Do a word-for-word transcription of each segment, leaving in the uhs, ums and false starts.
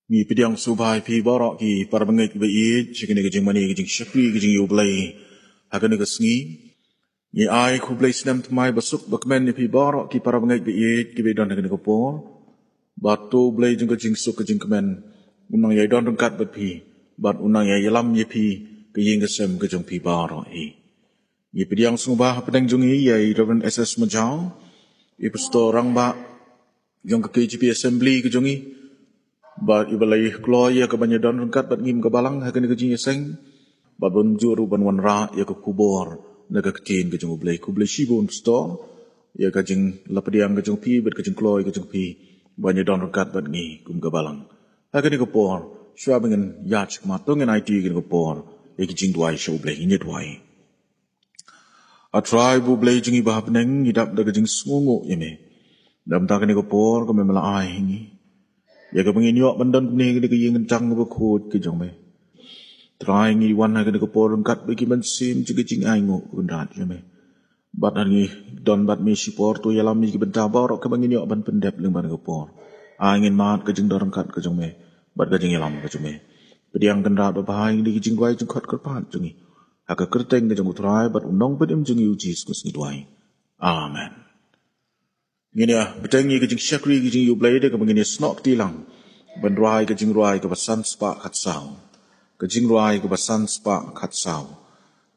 Ngi pdiang sngewbha ïa phi baroh ki para bangeit ba ïeit, sha kane ka jingmane ka jingshakri ka jong U Blei ha kane ka sngi. Ngi ai khublei snem thymmai basuk bakmen ïa phi baroh ki para bangeit ba ïeit kiba don ha kane ka por. Bad to U Blei jong ka jingsuk ka jingkmen un nang ïai don ryngkat bad phi, bad un nang ïai ïalam ïa phi, ka ïing ka sem ka jong phi baroh hi. Ngi pdiang sngewbha hapdeng jong ngi ïa i Reverend S S Majaw, i Pastor Rangbah jong ka K J P Assembly ka jong ngi, bad iba la ïa kloi ïa ka ban ïa don ryngkat bad ngi kum ka balang ha kane ka jingïaseng, bad ban ym ju ruh ban wanrah ïa ka khubor na ka ktien ka jong U Blei. Khublei shibun Pastor ïa ka jinglapdiang ka jong phi bad ka jingkloi ka jong phi ban ïa don ryngkat bad ngi kum ka balang ha kane ka por. Shuwa ba ngin ïaid shakhmat, to ngin aiti ïa kane ka por ïa ka jingduwai sha U Blei. Ngin ïa duwai. A Trai bad U Blei jong ngi ba ha bneng, ngi dap da ka jingsngewnguh ïa me na ka bynta kane ka por kaba me la ai ha ngi, ïa kaba ngin ïoh ban don kumne ha kane ka ïing kyntang kaba khuid ka jong me. Trai, ngi wan ha kane ka por ryngkat bad ki mynsiem jong ka jingainguh kaba kynrad jong me. Bad ha ngi don bad me shipor, to ïalam ïa ki bynta baroh kaba ngin ïoh ban pyndep lyngba kane ka por. Ai ngin mad ka jingdon ryngkat ka jong me bad ka jingïalam ka jong me. Pdiang kynrad bad bha ïa kine ki jingduwai jingkhot kyrpad jong ngi ha ka kyrteng ka jong U Trai bad U Nongpynim jong ngi U Jisu Khrist ngi duwai. Amen. Ngin ïa bteng ïa ka jingshakri ka jong U Blei da kaba ngin ïa snoh kti lang ban rwai ka jingrwai kaba san spah khatsaw. Ka jingrwai kaba san spah khatsaw.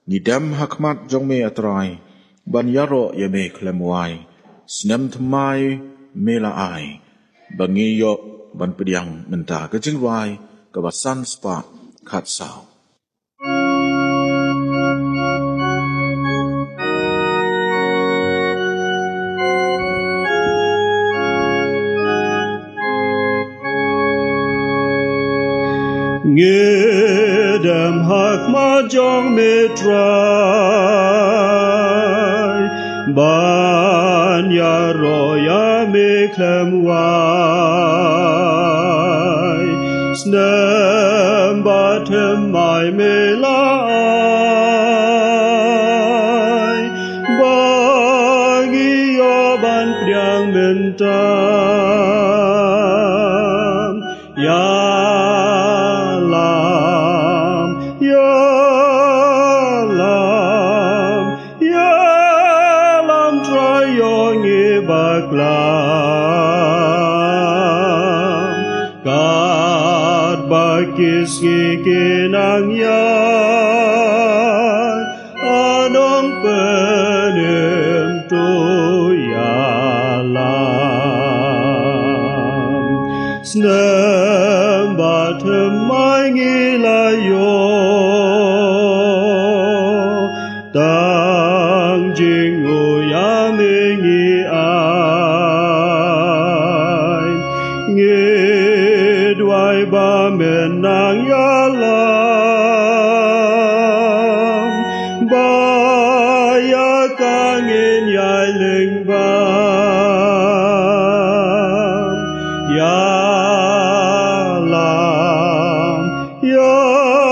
Ngi dem ha khmat jong me, A Trai, ban ïaroh ïa me khlem wai. Snem thymmai me la ai ba ngi ïoh ban pdiang mynta. Ka jingrwai kaba san spah khatsaw. Ngi dem ha khmat jong me, Trai, ban ïaroh ïa me khlem wai. Snem bad thymmai me la ai ba ngi ïoh ban pdiang mynta. Ïalam, ïalam, ïalam, Trai, ïoh ngi baklam. Katba ki sngi ki nang ïaid, A Nongpynim, to ïalam. Snem bad thymmai ngi la ïoh, tang jingïohi ïa me ngi ai. Ngi duwai ba men nang ïalam, ba ïa ka ngin ïai lyngba. Ïalam, ïalam,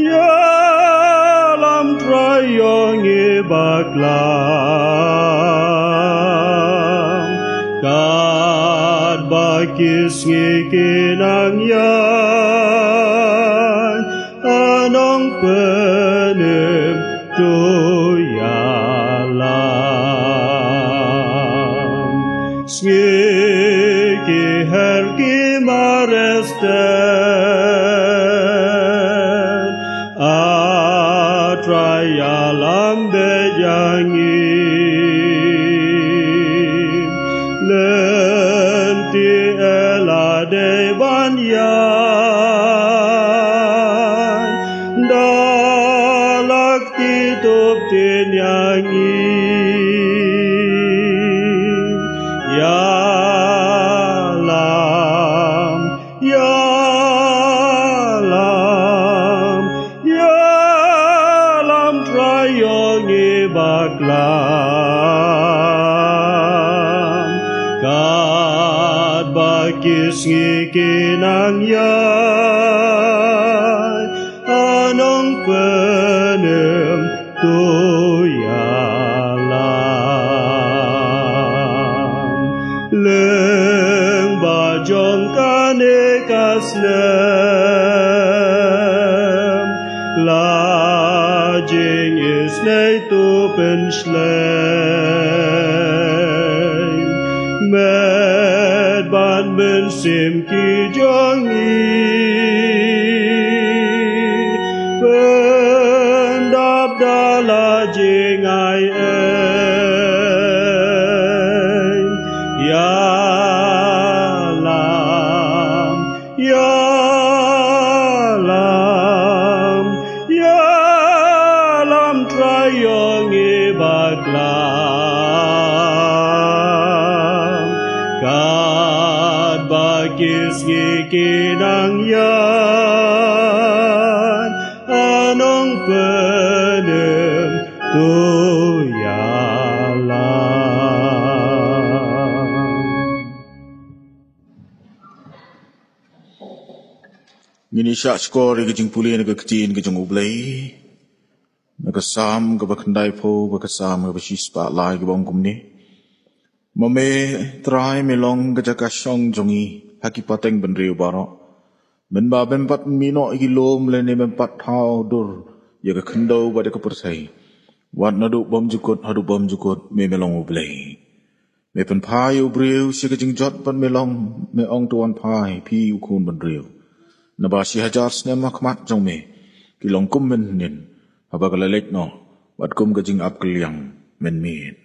ïalam, Trai, ïoh ngi baklam. Katba ki sngi ki nang ïaid, A Nongpynim, to ïalam. Sngi ki her ki mareh stet, A Trai, ïalam beit ïa ngi. Lynti e la dei ban ïaid, da la kti tup tin ïa ngi. Ïalam, ïalam, ïalam, Trai, ïoh ngi baklam. Katba ki sngi ki nang ïaid, A Nongpynim, to ïalam. Lyngba La jingisynei to pynshlei, met ban mynsiem ki jong ngi. Pyndap da la jingai ei. Ïalam, ïalam, ïalam Trai ïong i baklang. Katba ki sngi ki nang ïaid, a Nongpynim, to ïalam. Ngin ïa shah shkor ïa ka jingpule na ka ktien ka jong U Blei. Na ka Salm kaba khyndaiphew, bad ka Salm kaba shispah lai, kaba ong kumne: Ma me Trai me long ka jaka shong jong ngi ha ki pateng bynriew baroh. Mynba mem pat mih noh ïa ki lum lane mem pat thaw dur ïa ka khyndew bad ïa ka pyrthei, wat naduh bymjukut haduh bymjukut me me long U Blei. Me pynphai ïa u briew sha ka jingjot bad me long, me ong, to wan phai phi u khun bynriew. Naba shi hajar snem ha khmat jong me ki long kum mynhynnin, haba ka la leit noh, bad kum ka jingap kylliang mynmiet.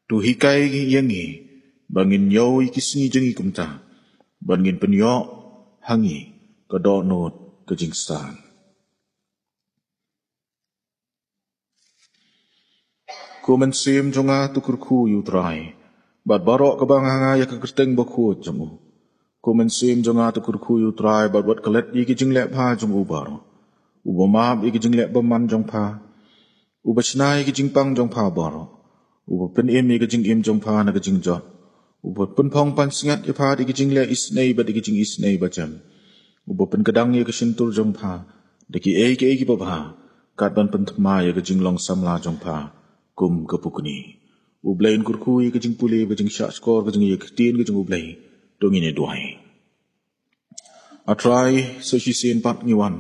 To hikai ïa ngi ba ngin ïoh ïa ki sngi jong ngi kumta, bad ngin pynïoh ha ngi ka dohnud ka jingstad. Ko mynsiem jong nga, to kyrkhu ïa U Trai, bad baroh kaba nga nga ïa ka kyrteng bakhuid jong u. Ko mynsiem jong nga, to kyrkhu ïa U Trai, bad wat klet ïa ki jingleh bha jong u baroh. Uba map ïa ki jingleh bymman jong pha, uba shna ïa ki jingpang jong pha baroh, uba pynim ïa ka jingim jong pha na ka jingjot, uba pynphong pansngiat ïa pha da ki jingleh isynei bad da ki jingisynei bajem, uba pynkdang ïa ka shyntur jong pha da kiei kiei kiba bha, kat ban pynthymmai ïa ka jinglong samla jong pha kum ka pukni. U Blei un kyrkhu ïa ka jingpule, ka jingshah shkor ka jong ngi ïa ka ktien ka jong U Blei. To ngin ïa duwai. A Trai, sa shisien pat ngi wan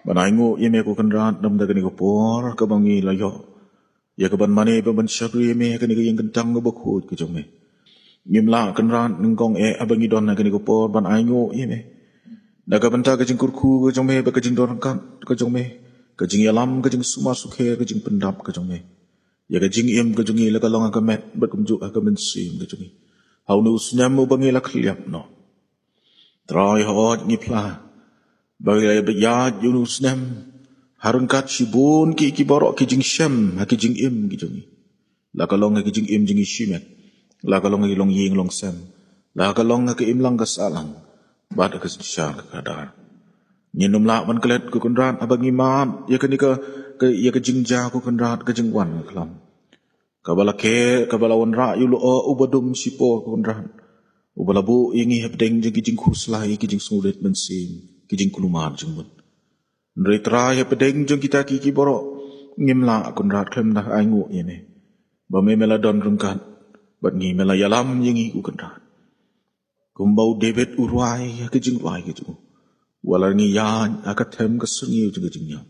ban ainguh ïa me ko Kynrad, namar da kane ka por kaba ngi la ïoh ïa ka ban mane bad ban shakri ïa me ha kane ka ïing kyntang kaba khuid ka jong me. Ngim lah Kynrad nyngkong eh haba ngi don ha kane ka por ban ainguh ïa me. Da ka bynta ka jingkyrkhu ka jong me bad ka jingdon ryngkat ka jong me, ka jingïalam, ka jingsumar sukher, ka jingpyndap ka jong me ïa ka jingim ka jong ngi, la ka long ha ka met bad kumjuh ha ka mynsiem ka jong ngi, ha une u snem uba ngi la khylliap noh. Trai, hooid ngi phla ba ngi la ïaid ïa une u snem ha ryngkat shibun ki, ki baroh ki jingshem ha ki jingim ki jong ngi. La ka long ha ki jingim jong ngi shimet, la ka long ha ki longïing longsem, la ka long ha ka imlang ka sahlang bad ha ka synshar ka khadar. Ngin ym lah ban klet ko Kynrad haba ngi mad ïa kane ka, ka, ïa ka jingjia ko Kynrad, ka jingwan ka khlam kaba la khe, kaba la wanrah ïa u lyoh uba dum shipor ko Kynrad, uba la buh ïa ngi hapdeng jong ki jingkhuslai, ki jingsngewrit mynsiem, ki jingkulmar jingmut. Hynrei Trai, hapdeng jong kita ki, ki baroh, ngim lah Kynrad khlem da ainguh ïa me ba me, me la don ryngkat bad ngi, me la ïalam ïa ngi ko Kynrad. Kumba u David u rwai ha ka jingrwai ka jong u: Wat la ngi ïaid ha ka them ka syrngiew jong ka jingïap,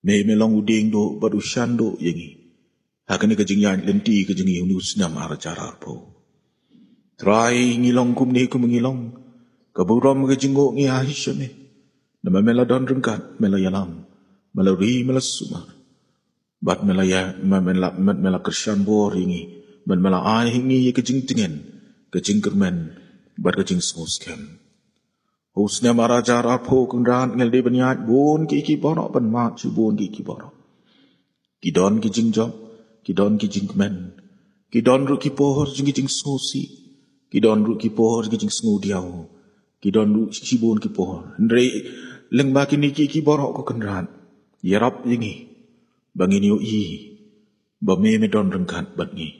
me, me long u dieng duh bad u shan duh ïa ngi ha kane ka jingïaid lynti ka jong ngi une u snem ar hajar arphew. Trai, ngi long kumne kumba ngi long, ka burom ka jingnguh ngi ai sha me. Namar me la don ryngkat, me la ïalam, me la ri, me la sumar. Bad me la ïa, me, me la, me, me la kyrshan bor ïa ngi, bad me la ai ha ngi ïa ka jingtngen, ka jingkyrmen bad ka jingsngewskhem. Ha u snem ar hajar arphew Kynrad, ngi la dei ban ïaid bun ki, ki baroh, ban mad shibun ki, ki baroh. Ki don ki jingjop, ki don ki jingkmen, ki don ruh ki por jong ki jingsngewsih, ki don ruh ki por jong ki jingsngewdiaw, ki don ruh shibun ki por. Hynrei lyngba kine ki, ki baroh ko Kynrad, ïarap ïa ngi ba ngin ïohi ba me, me don ryngkat bad ngi.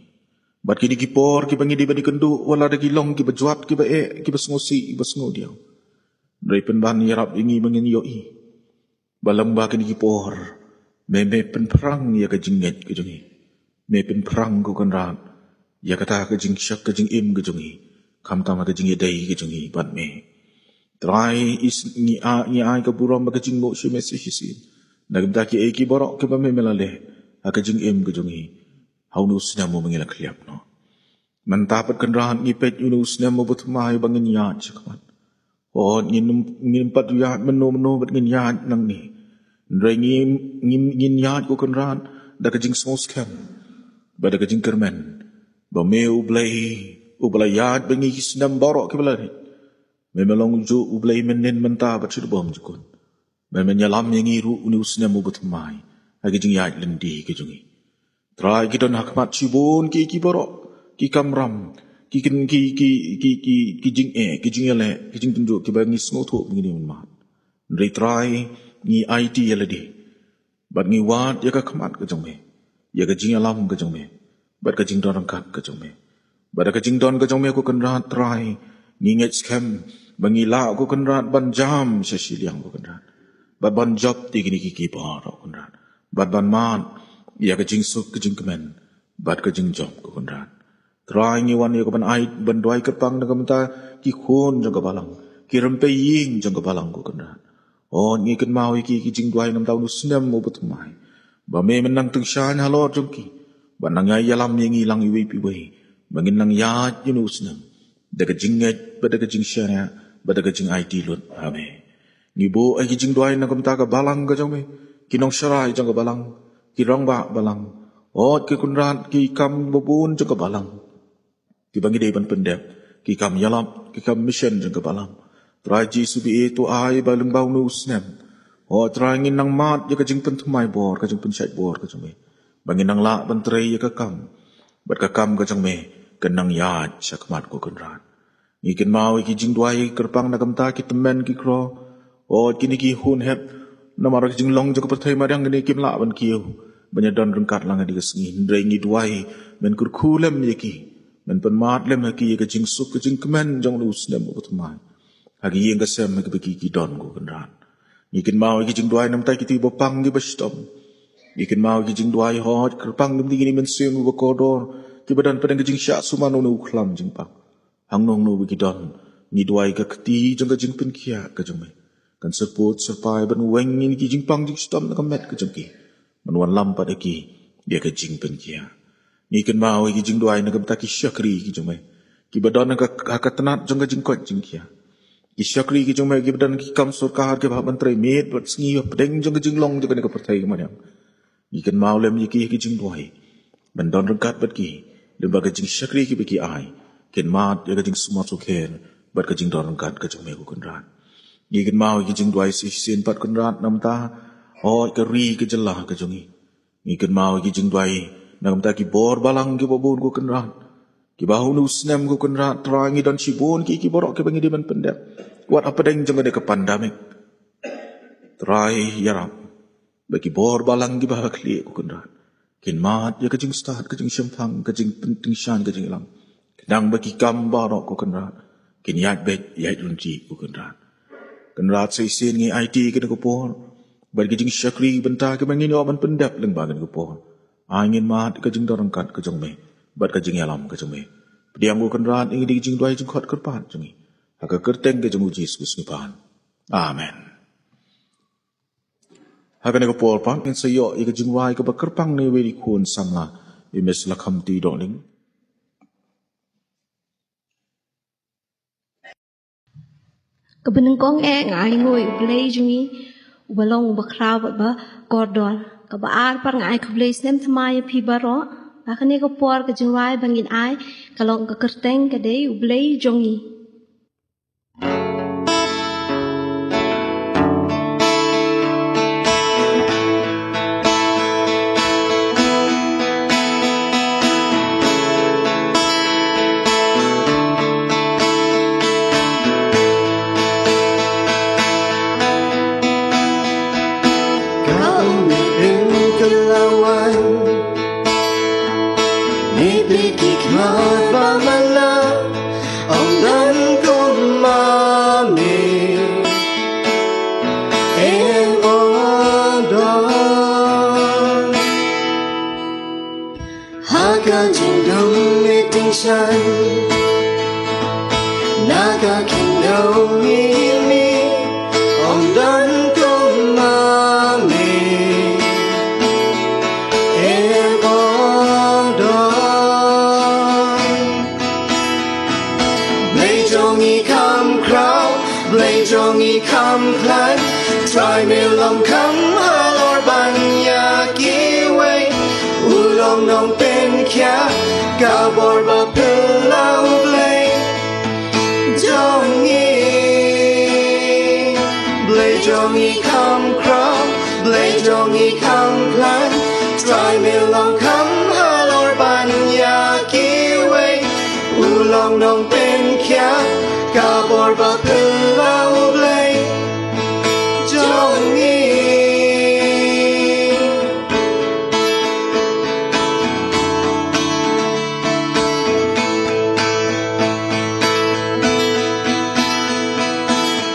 Bad kine ki por kiba ngi dei ban ïakynduh, wat la da ki long kiba jwat, kiba eh, kiba sngewsih, kiba sngewdiaw, hynrei pynban ïarap ïa ngi ba ngin ïohi ba lyngba kine ki por, me, me pynphrang ïa ka jingngeit ka jong ngi. Me pynphrang ko Kynrad ïa kata ka jingshak ka jingim ka jong ngi, khamtam ha ka jingïadei ka jong ngi bad me. Trai, ngi ai ka burom bad ka jingmut sha me sa shisien na ka bynta kiei kiei baroh kiba me la leh ha ka jingim ka jong ngi ha une u snem uba ngi la khlieh noh. Mynta pat Kynrad ngi peit une u snem uba thymmai ba ngin ïaid shakhmat. Hooid, ngim pat ïaid mynno mynno bad ngin ïaid nangne. Hynrei ngin ïaid, ko Kynrad, da ka jingsngewskhem bad da ka jingkyrmen ba me U Blei uba la ïaid bad ngi ki snem baroh kiba la leit. Me me long juh U Blei mynhynnin, mynta bad shaduh bymjukut. Me men ïalam ïa ngi ruh une u snem uba thymmai ha ka jingïaid lynti ka jong ngi. Trai, ki don ha khmat shibun kiei kiei baroh, ki kamram, ki jingeh, ki jingïaleh, ki jingtynjuh kiba ngi sngewthuh ba ngi dei ban mad. Hynrei Trai, ngi aiti ïa lade bad ngi wad ïa ka khmat ka jong me, ïa ka jingïalam ka jong me bad ka jingdon ryngkat ka jong me. Bad da ka jingdon ka jong me, ko Kynrad, Trai, ngi ngeit skhem ba ngi lah, ko Kynrad, ban jam sha shiliang, ko Kynrad, bad ban jop ïa kine kiei kiei baroh, ko Kynrad, bad ban mad ïa ka jingsuk ka jingkmen bad ka jingjop, ko Kynrad. Trai, ngi wan ïa ka ban ai, ban duwai kyrpang na ka bynta ki khun jong ka balang, ki rympei ïing jong ka balang, ko Kynrad. Hooid, ngi kynmaw ïa ki, ki jingduwai na ka bynta une u snem uba thymmai, ba me men nang tyngshaiñ halor jong ki bad nang ïalam ïa ngi lang iwei pa iwei ba ngin nang ïaid ïa une u snem da ka jingngeit bad da ka jingshaniah bad da ka jingaiti lut ha me. Ngi buh ïa ki jingduwai na ka bynta ka balang ka jong me, ki nongsharai jong ka balang, ki rangbah balang, hooid, ko Kynrad, ki kam babun jong ka balang kiba ngi dei ban pyndep, ki kam ïalap, ki kam mission jong ka balang. Trai Jisu, ba ïeit, to ai ba lyngba une u snem, hooid Trai, ngin nang mad ïa ka jingpynthymmai bor, ka jingpynshait bor ka jong me, ba ngin nang lah ban trei ïa ka kam bad ka kam ka jong me kan nang ïaid shakhmat, ko Kynrad. Ngi kynmaw ïa ki jingduwai kyrpang na ka bynta ki tymmen ki kro, hooid, kine ki hun hep, namar ka jinglong jong ka pyrthei mariang kine kim lah ban kiew ban ïadon ryngkat lang ha kane ka sngi. Hynrei ngi duwai men kyrkhu lem ïa ki, men pynmad lem ha ki ïa ka jingsuk ka jingkmen jong une u snem uba thymmai ha ki ïing ka sem ha kiba ki ki don, ko Kynrad. Ngi kynmaw ïa ki jingduwai na ka bynta kito kiba pang kiba shitom. Ngi kynmaw ïa ki jingduwai, hooid, kyrpang lem ïa kine ki mynsiem kiba kordor, kiba don hapdeng ka jingshah sumar na une u khlam jingpang. Hangno hangno ba ki don, ngi duwai, ka kti jong ka jingpynkhiah ka jong me kan syrpud syrpai ban weng ïa kine ki jingpang jingshitom na ka met ka jong ki, ban wanlam pat ïa ki ïa ka jingpynkhiah. Ngi kynmaw ïa ki jingduwai na ka bynta ki shakri ki jong me kiba don ha ka, ha ka tnat jong ka jingkoit jingkhiah, ki shakri ki jong me kiba don ha ki kam sorkar kiba hap ban trei miet bad sngi hapdeng jong ka jinglong jong kane ka pyrthei mariang. Ngi kynmaw lem ïa ki ha ki jingduwai, men don ryngkat bad ki, lyngba ka jingshakri kiba ki ai, kin mad ïa ka jingsumar sukher bad ka jingdon ryngkat ka jong me, ko Kynrad. Ngi kynmaw ïa ki jingduwai shisien pat, Kynrad, na ka bynta, hooid, ka ri ka jylla ka jong ngi. Ngi kynmaw ïa ki jingduwai na ka bynta ki bor balang kiba bun, ko Kynrad, kiba ha une u snem, ko Kynrad, Trai, ngi don shibun kiei kiei baroh kiba ngi dei ban pyndep wat hapdeng jong kane ka pandemic. Trai, ïarap ba ki bor balang kiba ha khlieh, ko Kynrad, kin mad ïa ka jingstad, ka jingshemphang, ka jingpyntyngshaiñ, ka jingïalam, khnang ba ki kam baroh, ko Kynrad, kin ïaid beit ïaid ryntih, ko Kynrad. Kynrad, shisien ngi aiti ïa kane ka por bad ki jingshakri bynta kiba ngin ïoh ban pyndep lyngba kane ka por. Ai ngin mad ïa ka jingdon ryngkat ka jong me bad ka jingïalam ka jong me. Pdiang, ko Kynrad, ïa kine ki jingduwai jingkhot kyrpad jong ngi ha ka kyrteng ka jong U Jisu Khrist ngi pan. Amen. Ha kane ka por pat ngin sa ïoh ïa ka jingrwai kaba kyrpang na iwei i khun samla, i Miss Lakhamti Dohling. Kaba nyngkong eh nga ai nguh ïa U Blei jong ngi, uba long uba khraw bad uba kordor. Kaba ar pat nga ai khublei snem thymmai ïa phi baroh. Ha kane ka por ka jingrwai ba ngin ai ka long ka kyrteng ka dei U Blei jong ngi. Ka ong me pyn ka la wan, me pyn ki khmat ba ma la, ong dan ko ma me, em ong don. Ha ka jingdum me tyngshaiñ, na ka kingdom me Khlaiñ, Trai me long kham halor ban ïa kiwei. U long nongpynkhiah, ka bor ba phylla U Blei jong ngi. Blei jong ngi kham khraw, Blei jong ngi kham khlaiñ. Trai me long kham halor ban ïa kiwei. U long nongpynkhiah, ka bor ba phylla U Blei jong ngi.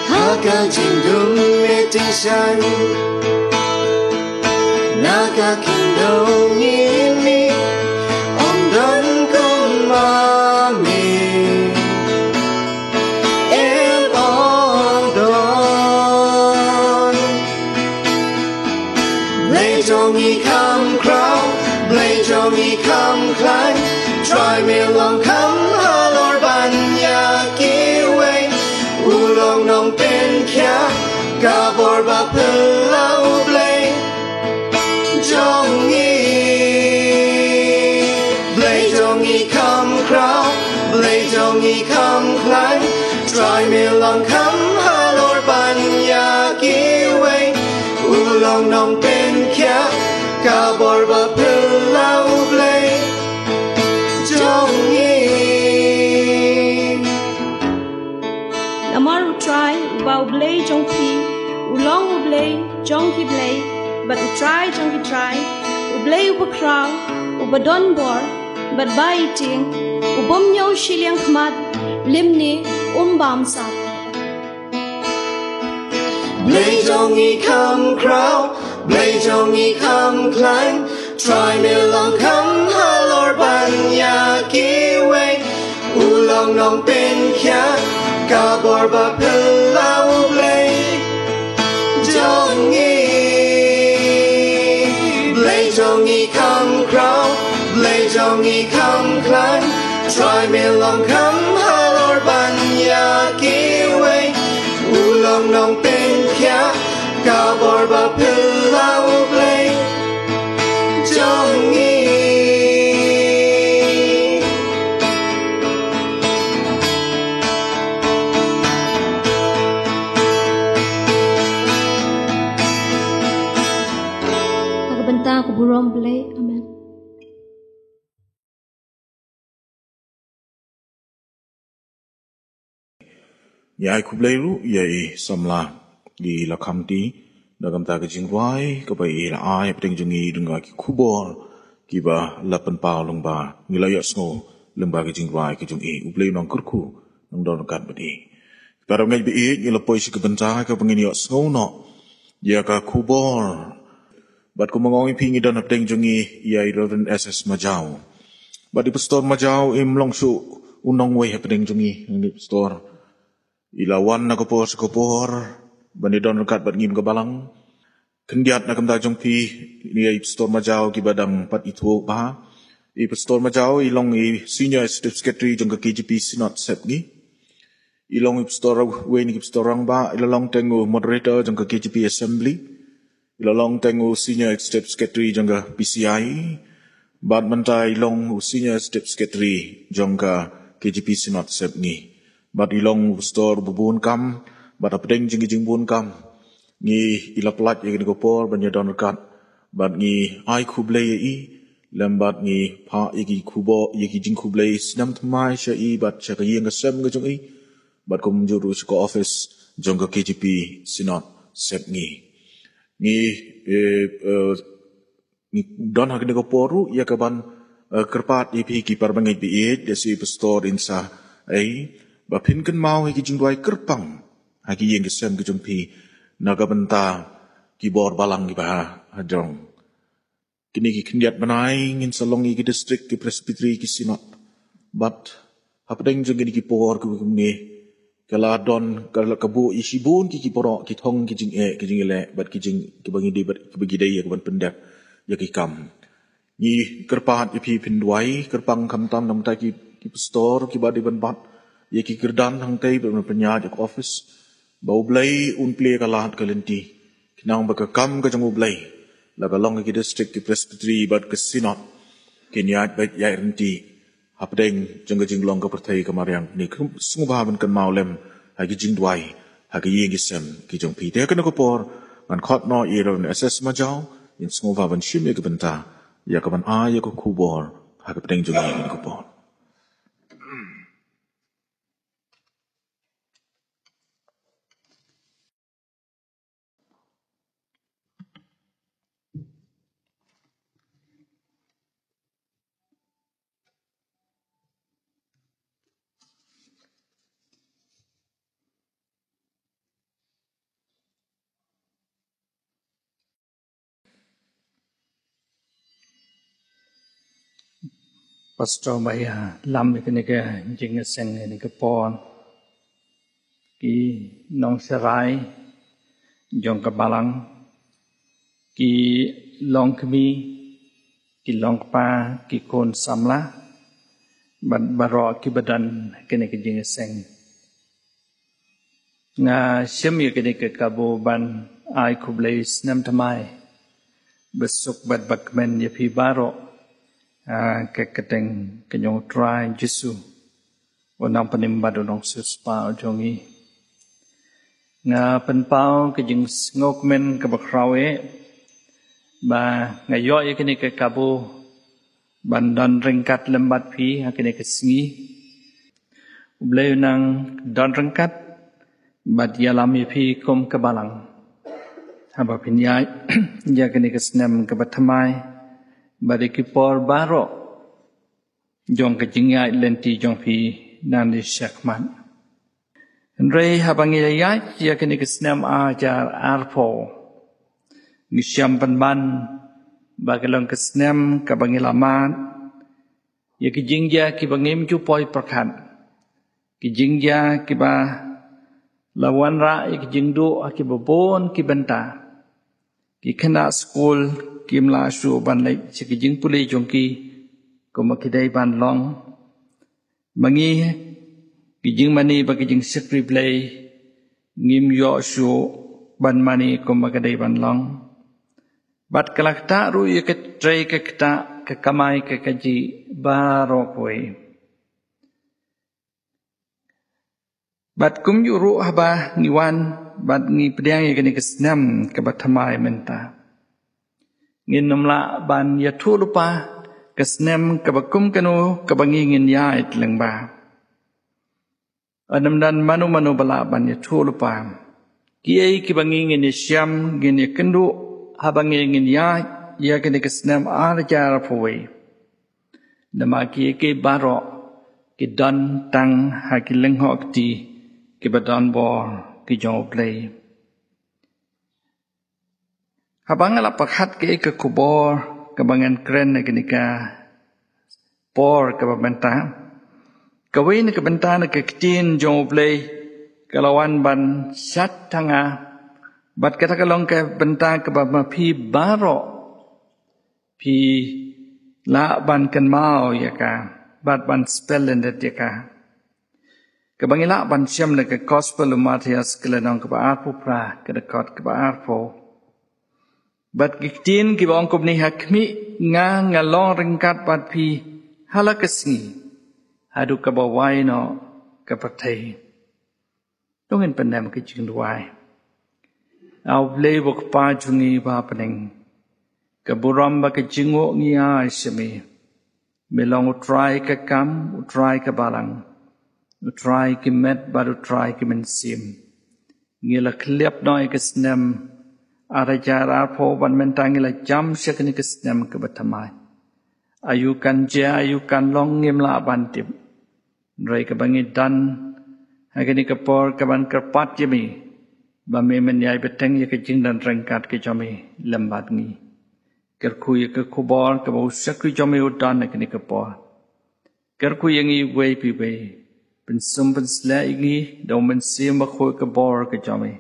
Ha ka jingdum me tyngshaiñ, na ka kyndoh ngi mih, ym don kum ma me. Em, ym don. Blei jong ngi kham khraw, Blei jong ngi kham khlaiñ. Trai me long kham halor ban ïa kiwei. U long nongpynkhiah, ka bor ba phylla U Blei jong ngi. Blei jong ngi kham khraw, Blei jong ngi kham khlaiñ. Trai me long kham halor ban ïa kiwei. U long nongpynkhiah, ka bor ba phylla U Blei jong ngi. Namar U Trai, uba U Blei jong phi, u long U Blei jong ki blei, bad U Trai jong ki trai, U Blei uba khraw, uba don bor, bad ba ïeit, u bym ñiew shiliang khmat, lymne um bam sap. Blei jong ngi kham khraw, Blei jong ngi kham khlaiñ. Trai me long kham halor ban ïa kiwei. U long nongpynkhiah, ka bor ba phylla U Blei jong ngi. Blei jong ngi kham khraw, Blei jong ngi kham khlaiñ. Trai me long kham halor ban ïa kiwei. U long nongpynkhiah, ka bor ba phylla U Blei jong ngi. Ha ka bynta ka burom Blei. Amen. Ïa, ai khublei ruh ïa i samla, i Lakhamti, na ka bynta ka jingrwai kaba i la ai hapdeng jong ngi, don ka ki khubor kiba la pynpaw lyngba, ngi la ïohsngew lyngba ka jingrwai ka jong i. U Blei un nang kyrkhu, nang don ryngkat bad i. Para bangeit ba ïeit, ngi la poi sha ka bynta kaba ngin ïohsngew noh ïa ka khubor. Bad kumba nga ong ïa phi, ngi don hapdeng jong ngi ïa i Reverend S S Majaw. Bad i Pastor Majaw im long shuh u nongwei hapdeng jong ngi, i Pastor. I la wan na ka por sha ka por ban ïadon ryngkat bad ngi kum ka balang. Khyndiat na ka bynta jong phi, ïa i Pastor Majaw kiba dang pat ithuh bha. I Pastor Majaw i long i Senior Executive Secretary jong ka K J P Synod Sepngi. I long i Pastor, uwei na ki Pastor rangbah, i la long teng u Moderator jong ka K J P Assembly. I la long teng u Senior Executive Secretary jong ka P C I. Bad mynta i long u Senior Executive Secretary jong ka K J P Synod Sepngi. Bad i long u Pastor uba bun kam, bad hapdeng jong ki jingbun kam, ngi, i la pynlait ïa kane ka por ban ïadon ryngkat bad ngi. Ai khublei ïa i, lem bad ngi phah ïa ki khubor, ïa ki jingkhublei snem thymmai sha i bad sha ka ïing ka sem ka jong i, bad kumjuh ruh sha ka office jong ka K J P Synod Sepngi. Ngi, eh, eh, ngi don ha kane ka por ruh ïa kaban, eh, kyrpad ïa phi ki para bangeit ba ïeit, da shi Pastor Insa, eh, ba phin kynmaw ïa ki jingduwai kyrpang ha ki ïing ki sem ki jong phi, na ka bynta ki bor balang kiba ha, ha jrong. Kine ki khyndiat bnai ngin sa long ïa ki district, ki presbytery, ki synod. Bad hapdeng jong kine ki por kiba kumne, ka la don, ka la, ka buh ïa shibun ki, ki baroh ki thong, ki jingeh, ki jingeh, bad ki jing, kiba ngi dei, bad kiba ngi dei ïa kaban pyndep ïa ki kam. Ngi kyrpad ïa phi phin duwai kyrpang, khamtam namar ki, ki pastor kiba dei ban bat ïa ki kyrdan hangtei, ban pynïaid ïa ka office. ba U Blei un plie ka lad ka lynti, khnang ba ka kam ka jong U Blei, la ka long ki district, ki presbytery bad ka synod, kin ïaid beit ïaid ryntih hapdeng jong ka jinglong ka pyrthei ka mariang. Ngi sngewbha ban kynmaw lem ha ki jingduwai ha ki ïing ki sem ki jong phi. Te ha kane ka por ngan khot noh ïa i Reverend S S Majaw, in sngewbha ban shim ïa ka bynta ïa ka ban ai ïa ka khubor ha ka pdeng jong ngi ha kane ka por. Pastor ba ïalam ïa kane ka jingïaseng ïa kane ka por. Ki nongsharai jong ka balang, ki longkmie, ki longkpa, ki khun samla, bad baroh kiba don ha kane ka jingïaseng. Nga shim ïa kane ka kabu ban ai khublei snem thymmai basuk bad bakmen ïa phi baroh ha ka kyrteng ka jong U Trai Jisu, U Nongpynim bad U Nongsiewspah jong ngi. Nga pynpaw ka jingsngewkmen kaba khraw eh ba nga ïoh ïa kane ka kabu ban don ryngkat lem bad phi ha kane ka sngi. U Blei un nang don ryngkat bad ïalam ïa phi kum ka balang haba phin ïaid ïa kane ka snem kaba thymmai bad ïa ki por baroh jong ka jingïaid lynti jong phi nangne shakhmat. Hynrei haba ngi la ïaid ïa kane ka snem ar hajar arphew, ngi shem pynban ba ka long ka snem kaba ngi la mad ïa ki jingjia kiba ngim ju poi pyrkhat, ki jingjia kiba la wanrah ïa ki jingduh ha kiba bun ki bynta. Ki khynnah skul kim lah shuh ban leit sha ki jingpule jong ki kumba ki dei ban long. Ma ngi, ki jingmane bad ki jingshakri Blei ngim ïoh shuh ban mane kumba ka dei ban long. Bad ka la ktah ruh ïa ka trei ka ktah, ka kamai ka kajih baroh kawei. Bad kumjuh ruh haba ngi wan bad ngi pdiang ïa kane ka snem kaba thymmai mynta, ngin ym lah ban ïathuh lypa ka snem kaba kum kano kaba ngi ngin ïaid lyngba. Ym don mano mano ba lah ban ïathuh lypa kiei kiba ngi ngin ïashem, ngin ïakynduh haba ngi ngin ïaid ïa kane ka snem ar hajar arphew wei. Namar kiei kiei baroh ki don tang ha ki lyngngoh kti kiba don bor ki jong U Blei. Haba nga la pyrkhat ïa ka khubor kaba ngan kren ha kane ka por kaba mynta, kawei na ka bynta na ka ktien jong U Blei ka la wan ban shad ha nga, bad kata ka long ka bynta kaba ma phi baroh phi lah ban kynmaw ïa ka bad ban spell lyndet ïa ka. Kaba ngi lah ban shem na ka Gospel u Mathaios ka lynnong kaba arphew phra, ka dkhot kaba arphew. Bad ki ktien kiba ong kumne: Ha khmih, nga nga long ryngkat bad phi ha la ka sngi haduh kaba wai noh ka pyrthei. To ngin pyndem ka jingduwai. A U Blei U Kpa jong ngi uba ha bneng, ka burom bad ka jingnguh ngi ai sha me. Me long U Trai ka kam, U Trai ka balang, U Trai ki met bad U Trai ki mynsiem. Ngi la khyllap noh ïa ka snem ar hajar arphew bad mynta ngi la jam sha kane ka snem kaba thymmai. Aïu kan jia, aïu kan long, ngim lah ban tip. Hynrei kaba ngi don ha kane ka por ka ban kyrpad ïa me ba me men ïai bteng ïa ka jingdon ryngkat ka jong me lem bad ngi. Kyrkhu ïa ka khubor kaba u shakri jong me u don ha kane ka por. Kyrkhu ïa ngi uwei pa uwei. Pynsum pynsleh ïa ngi da U Mynsiem Bakhuid ka bor ka jong me,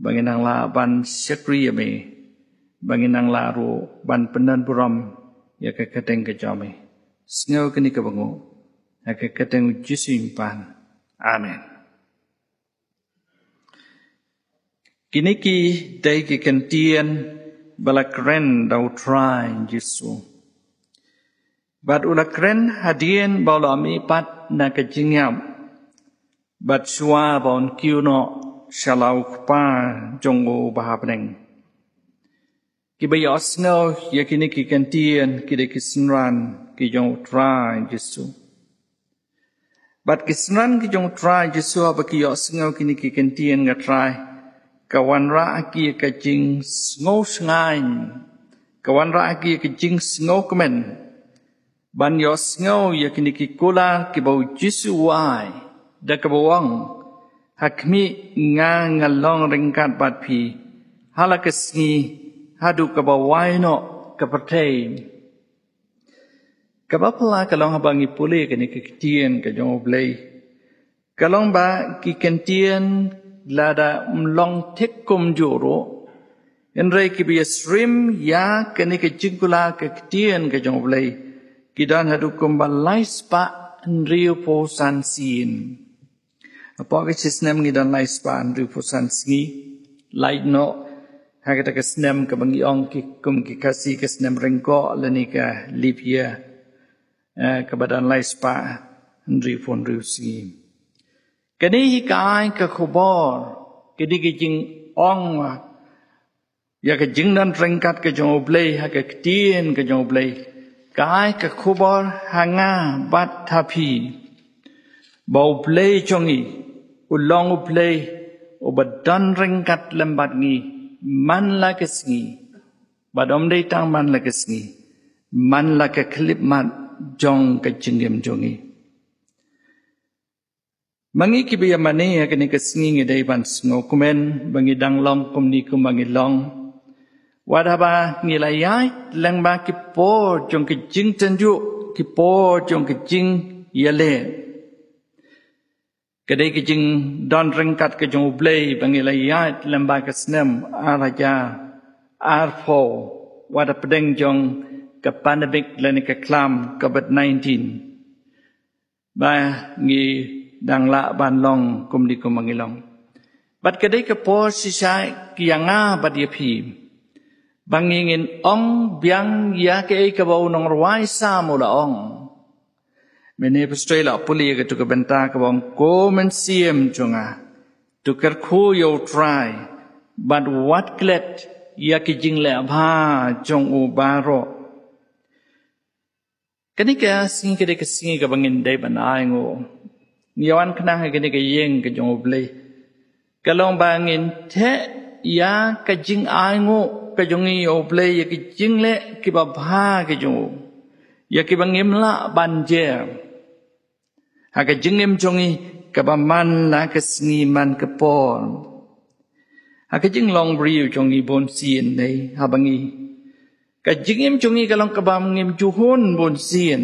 ba ngin nang lah ban shakri ïa me, ba ngin nang lah ruh ban pyndonburom ïa ka kyrteng ka jong me. Sngew kane kaba nguh ha ka kyrteng U Jisu ngi pan. Amen. Kine ki dei ki kyntien ba la kren da u Trai Jisu. Bad u la kren hadien ba u la mihpat na ka jingïap, bad shuwa ba un kiew noh sha la u Kpa jong u ba ha bneng. Kiba ïohsngew ïa kine ki kyntien ki dei ki synran ki jong u Trai Jisu. Bad ki synran ki jong u Trai Jisu haba ki ïohsngew kine ki kyntien, nga Trai, ka wanrah ha ki ka jingsngew shngaiñ, ka wanrah ha ki ka jingsngew kmen, ban ïohsngew ïa kine ki kular kiba u Jisu u ai, da kaba u ong, ha khmih nga nga long ryngkat bad phi ha la ka sngi, haduh kaba wai noh ka pyrthei. Kaba phylla ka long haba ngi pule kine ki kyntien ka jong u Blei, ka long ba ki kyntien lada ym long thik kumjuh ruh, hynrei kiba ïasyriem ïa kine ki jingkular ki kyntien ka jong u Blei, ki don haduh kumba lai spah hynriewphew san sien. Hapoh ka shi snem ngi don lai spah hynriewphew san sngi. Lait noh ha kata ka snem kaba ngi ong ki kum ki Khasi ka snem Ryngkoh lane ka leap year, eh, kaba don lai spah hynriewphew hynriew sngi. Kane hi ka ai ka khubor, kane ka jingong ïa ka jingdon ryngkat ka jong u Blei ha ka ktien ka jong u Blei, ka ai ka khubor ha nga bad ha phi, ba u Blei jong ngi u long u Blei uba don ryngkat lem bad ngi man la ka sngi, bad ym dei tang man la ka sngi, man la ka khyllipmat jong ka jingim jong ngi. Ma ngi kiba ïa mane ha kane ka sngi ngi dei ban sngewkmen ba ngi dang long kumne kumba ngi long. Wat haba ngi la ïaid lyngba ki por jong ka jingtynjuh, ki por jong ka jingïaleh, ka dei ka jingdon ryngkat ka jong u Blei ba ngi la ïaid lyngba ka snem ar hajar arphew, wat hapdeng jong ka pandemic lane ka khlam covid nineteen. Ba ngi dang lah ban long kumne kumba ngi long. Bad ka dei ka por shisha ïa nga bad ïa phi, ba ngi ngin ong biang ïa kaei kaba u nongrwai Salm u la ong. Mynne phi sdang la pule ïa katu ka bynta kaba ong, Ko mynsiem jong nga, to kyrkhu ïa u Trai, bad wat klet ïa ki jingleh bha jong u baroh. Kane ka sngi ka dei ka sngi kaba ngin dei ban ainguh. Ngi wan khnang ha kane ka ïing ka jong u Blei, ka long ba ngin theh ïa ka jingainguh ka jong ngi ïa u Blei, ïa ki jingleh kiba bha ki jong u, ïa kiba ngim lah ban jer ha ka jingim jong ngi kaba man la ka sngi man ka por. Ha ka jinglong briew jong ngi bunsien, ne haba ngi, ka jingim jong ngi ka long kaba ngim ju hun bunsien.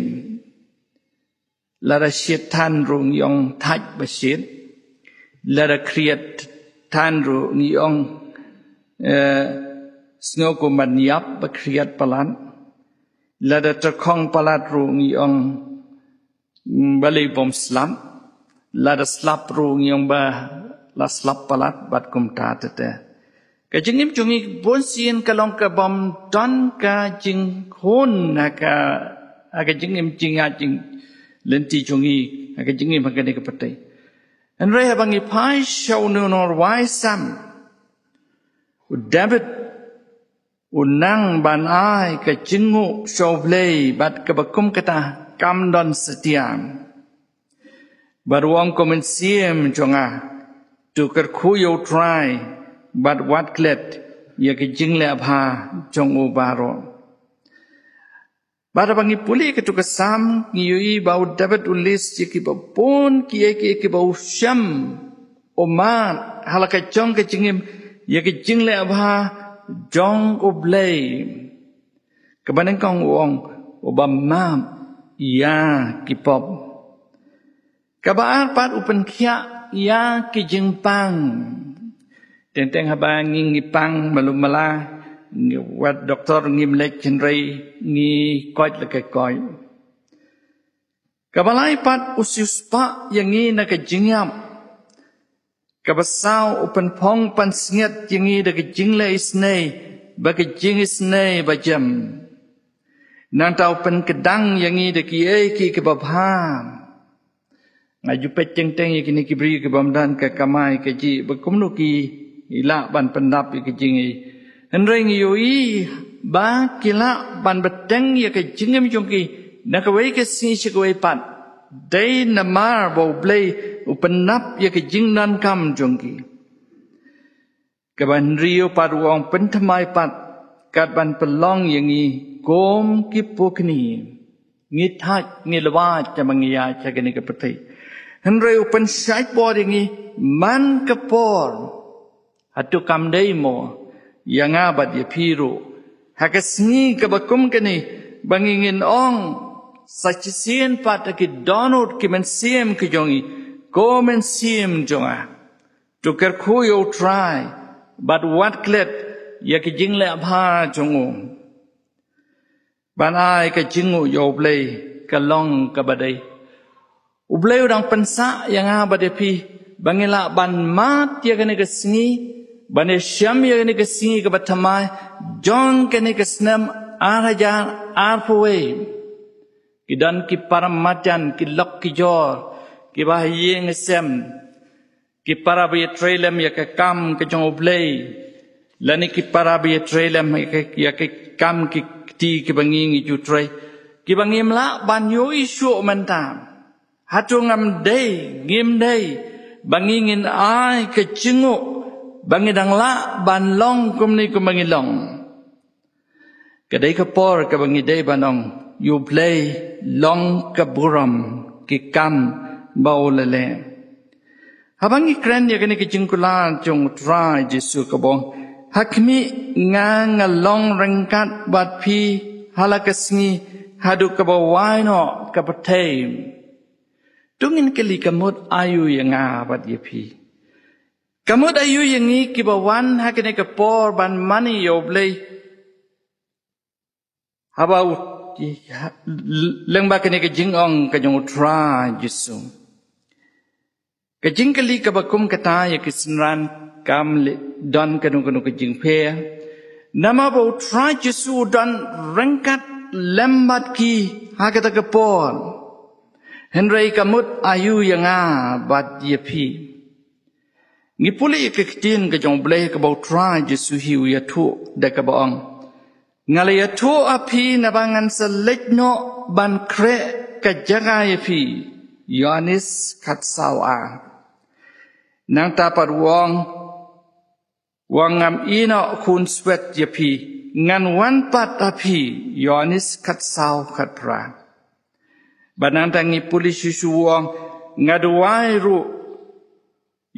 Lada shit than ruh ngi ong thait ba shit. Lada khriat than ruh ngi ong, eh, sngew kum ban ïap ba khriat palat. Lada tyrkhong palat ruh ngi ong, mm, balei bym slap. Lada slap ruh ngi ong ba la slap palat, bad kumta te te. Ka jingim jong ngi bunsien ka long ka bym don ka jinghun ha ka, ha ka jingim jingïaid jing lynti jong ngi, ha ka jingim ha kane ka pyrthei. Hynrei haba ngi phai sha u nongrwai Salm, u David u nang ban ai ka jingnguh sha u Blei, bad kaba kum kata kam don satia. Bad u ong, Ko mynsiem jong nga, to kyrkhu ïa u Trai, bad wat klet ïa ki jingleh bha jong u baroh. Bad haba ngi pule katu ka Salm, ngi ïohi ba u David u list ïa kiba bun kiei kiei kiba u shem, u mad ha la ka jong ka jingim ïa ki jingleh bha jong u Blei. Kaba nyngkong u ong, uba map ïa ki pop. Kaba ar pat u pynkhiah ïa ki jingpang. Teng teng haba ngi, ngi pang malu mala, ngi, wat doktor ngim leit, hynrei ngi koit la ka koit. Kaba lai pat u siewspah ïa ngi na ka jingïap. Kaba saw, u pynphong pansngiat ïa ngi da ka jingleh isynei bad ka jingisynei bajem. Nangta u pynkdang ïa ngi da kiei kiei kiba bha. Nga ju peit teng teng ïa kine ki briew kiba ym don ka kamai kajih, ba kumno ki lah ban pyndap ïa ka jingïeit. Hynrei ngi ïohi ba ki lah ban bteng ïa ka jingim jong ki na kawei ka sngi sha kawei pat, dei namar ba U Blei u pyndap ïa ka jingdonkam jong ki. Kaba hynriew pat, u ong pynthymmai pat, kat ban pynlong ïa ngi kum ki pukni. Ngi thait, ngi lwait, te ma ngi ïaid sha kane ka pyrthei. Hynrei u pynshait bor ïa ngi man ka por. Hato kam dei mo ïa nga bad ïa phi ruh, ha ka sngi kaba kum kane, ba ngi ngin ong sa shisien pat ha ki dohnud ki mynsiem ki jong ngi: Ko Mynsiem jong nga, to kyrkhu ïa U Trai bad wat klet ïa ki jingleh bha jong u. Ban ai ka jingnguh ïa U Blei ka long kaba dei. U Blei u dang pynsah ïa nga bad ïa phi ba ngin lah ban mad ïa kane ka sngi, ban ïashem ïa kane ka sngi kaba thymmai jong kane ka snem ar hajar arphew wei. Ki don ki para marjan, ki lok ki jor, kiba ha ïing ha sem, ki para ba ïatrei lem ïa ka kam ka jong U Blei, lane ki para ba ïatrei lem ïa ka, ïa ka kam ki kti kiba ngi ngi ju trei, kiba ngim lah ban ïohi shuh mynta. Hato ngam dei, ngim dei ba ngi ngin ai ka jingnguh ba ngi dang lah ban long kumne kumba ngi long? Ka dei ka por kaba ngi dei ban ong ïa U Blei long ka burom ki kam ba u la leh. Haba ngi kren ïa kane ka jingkular jong U Trai Jisu kaba ong: Ha khmih, nga nga long ryngkat bad phi ha la ka sngi haduh kaba wai noh ka pyrthei. To ngin kylli, ka mut aïu ïa nga bad ïa phi? Ka mut aïu ïa ngi kiba wan ha kane ka por ban mane ïa U Blei? Haba u, lyngba kane ka jingong ka jong U Trai Jisu. Ka jingkylli kaba kum kata ïa ki synran kam leh don kano kano ka jingpher. Namar ba U Trai Jisu u don ryngkat lem bad ki ha kata ka por. Hynrei ka mut aïu ïa nga bad ïa phi? Ngi pule ïa ka ktien ka jong U Blei kaba U Trai Jisu hi u ïathuh da kaba ong: Nga la ïathuh ha phi naba ngan sa leit noh ban khreh ka jaka ïa phi. Ïoannis khatsaw ar. Nangta pat u ong: Wat ngam ïehnoh khunswet ïa phi, ngan wan pat ha phi. Ïoannis khatsaw khatphra. Bad nangta ngi pule shuh shuh u ong: Nga duwai ruh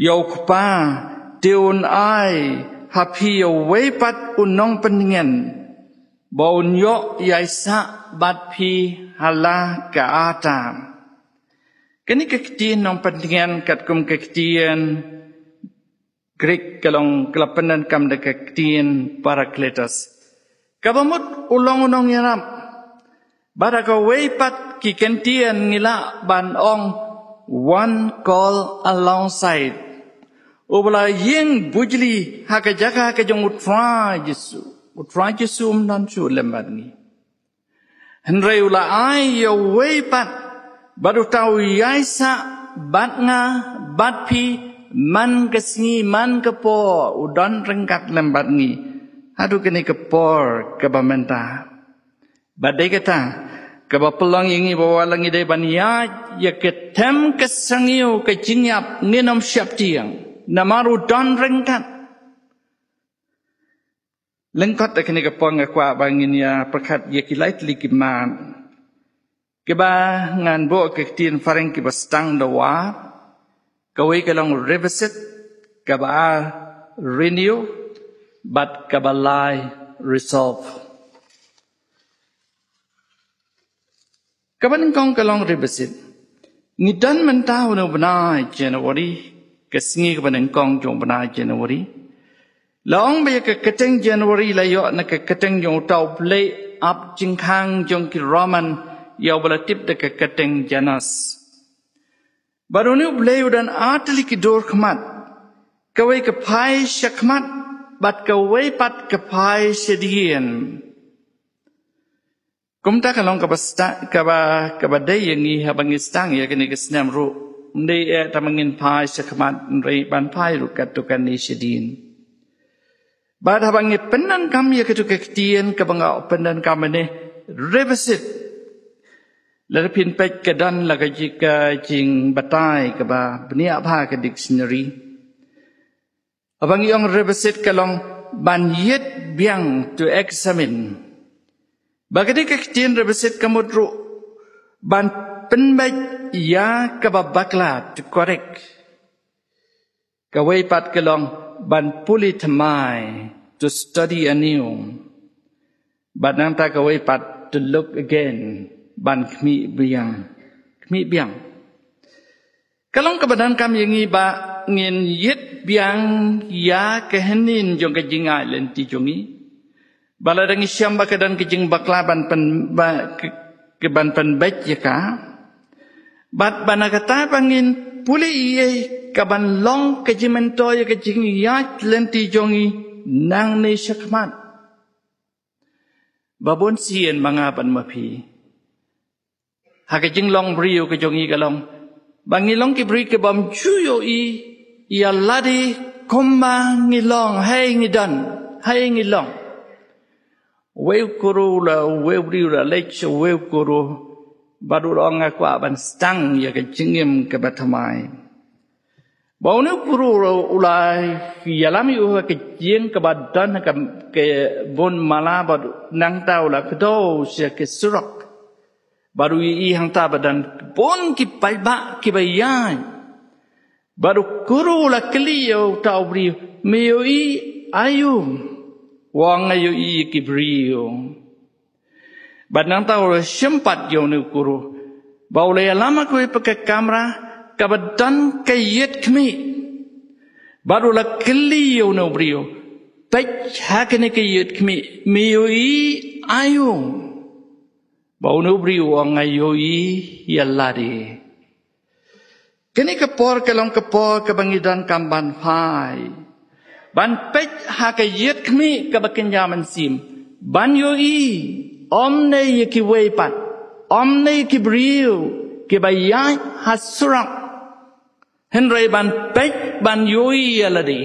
ïa U Kpa, te un ai ha phi ïa uwei pat u nongpyntngen, ba un ïoh ïaisah bad phi ha la ka ar tam. Kane ka ktien nongpyntngen katkum ka ktien Greek ka long, ka la pyndonkam da ka ktien Parakletos, kaba mut u long u nongïarap. Bad ha kawei pat ki kyntien ngi lah ban ong, one call alongside. Uba la ïeng bujli ha ka jaka ka jong U Trai Jisu. U Trai Jisu um don shuh lem bad ngi. Hynrei u la ai ïa uwei pat, bad uta u ïaisah bad nga bad phi man ka sngi man ka por, u don ryngkat lem bad ngi haduh kane ka por kaba mynta. Bad dei kata kaba pynlong ïa ngi ba wat la ngi dei ban ïaid ïa ka them ka sangïoh ka jingïap, ngin ym sheptieng, namar u don ryngkat. Lyngkot da kane ka por nga kwah ba ngin ïa pyrkhat ïa ki lai tylli ki mat kiba ngan buh ka ktien phareng kiba sdang da war. Kawei ka long revisit, kaba ar renew, bad kaba lai resolve. Kaba nyngkong ka long revisit. Ngi don mynta ha une u bnai January, ka sngi kaba nyngkong jong u bnai January. La ong ba ïa ka kyrteng January la ïoh na ka kyrteng jong uta u blei ap jingkhang jong ki Roman, ïa uba la tip da ka kyrteng Janus. Bad une u blei u don ar tylli ki dur khmat. Kawei ka phai shakhmat, bad kawei pat ka phai shadien. Kumta ka long kaba sta-, kaba, kaba dei ïa ngi haba ngi sdang ïa kane ka snem ruh. Ym dei eh tang ba ngin phai shakhmat, hynrei ban phai ruh katto katne shadien. Bad haba ngi pyndonkam ïa kato ka ktien kaba nga pyndonkam mynne, revisit. Lada phin peit ka don la ka ji-, ka jingbatai kaba bniah bha ka dictionary. Haba ngi ong revisit ka long ban ïit biang, to examine. Ba ka dei ka ktien revisit ka mut ruh ban pynbeit ïa kaba bakla, to correct. Kawei pat ka long ban pule thymmai, to study anew. Bad nangta kawei pat to look again, ban khmih biang. Khmih biang. Ka long kaba donkam ïa ngi ba ngin ïit biang ïa ka hynnin jong ka jingai lynti jong ngi. Ba lada ngi shem ba ka don ka jingbakla ban pyn-, ba, ka, ka ban pynbeit ïa ka. Bad ba na kata ba ngin pule ïa ka ban long ka jingmyntoi ïa ka jingïaid lynti jong ngi nangne shakhmat. Ba bun sien ma nga bad ma phi, ha ka jinglong briew ka jong ngi ka long ba ngi long ki briew kibym ju ïohi ïa lade kumba ngi long, haei ngi don, haei ngi long. Uwei u kuru la, uwei u briew la leit sha uwei u kuru, bad u la ong, nga kwah ban sdang ïa ka jingim kaba thymmai. Ba une u kuru u la ïalam ïa u ha ka ïing kaba don ha ka, ka bun mala, bad nangta u la kdew sha ka surok. Bad u ïohi hangta ba don bun ki paidbah kiba ïaid. Bad u kuru u la kylli ïa uta u briew, me ïohi aïu? U ong, nga ïohi ïa ki briew. Bad nangta u la shim pat ïa une u kuru, ba u la ïalam ha kawei pat ka kamra kaba don ka ïit khmih. Bad u la kylli ïa une u briew, peit ha kane ka ïit khmih, me ïohi aïu? Ba une u briew u ong, nga ïohi ïa lade. Kane ka por ka long ka por kaba ngi donkam ban phai, ban peit ha ka ïit khmih kaba kynja mynsiem, ban ïohi, ym ne ïa kiwei pat, ym ne ïa ki briew kiba ïaid ha surok, hynrei ban peit, ban ïohi ïa lade,